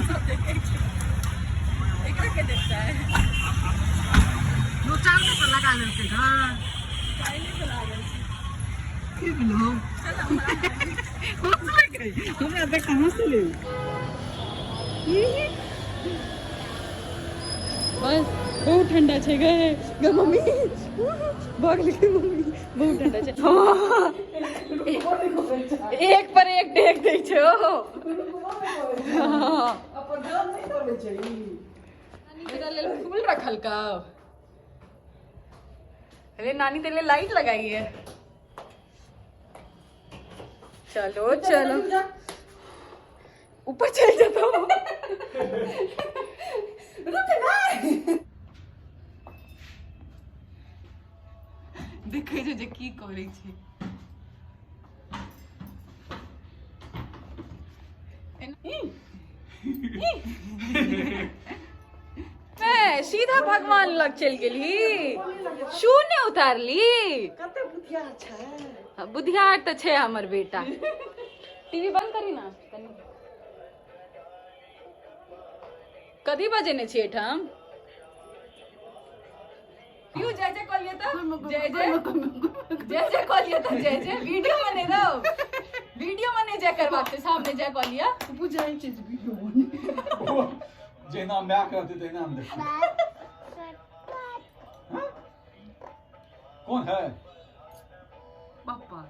सब देखै छै। एकरा के देखतै? नोचाल के लगा लेलकै घर। काल्हि से लागल छै। की भेलौ? हमरा देख कऽ हँसलै। बस बहुत ठंडा छै गे। गे मम्मी, भऽ गेलै गे मम्मी, बहुत ठंडा छै। एक पर एक डेग दै छै ओ। अपन जान नहि तोड़ै छै ई। नानी तेरा लेल फूल रखलकौ। अरे नानी तेरे लिए लाइट लगाई है। चलो चलो, ऊपर चल जाता हूँ। रुक ना। देखै छै जे की करै छै। ए, सीधा भगवान लग चलि गेली, शून्य उतारली। कते बुधियार छै। हाँ, बुधियार तऽ छै हमर बेटा। टीवी बंद करी ना कनी। कथी बजेने छी एहिठाम? यू जय जय कहलियै तऽ, जय जय जय जय कहलियै तऽ, जय जय वीडियो बने दो। वीडियो बने जय करबाक छै, सामने जय कहलियै। बुझाइ छै जे वीडियो बने। जहिना माय के रहतै तहिना हम देखबै। हाँ? कौन है? पप्पा।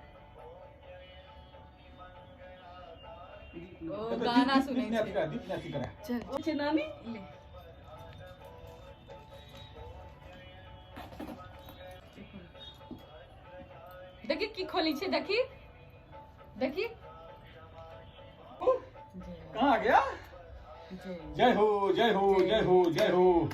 ओ गाना सुनै छै। दीप ने अथी करा। चल छै नानी ले। देखी की खोली छै, देखी देखी। कहाँ गया? जय हो, जय हो, जय हो, जय हो।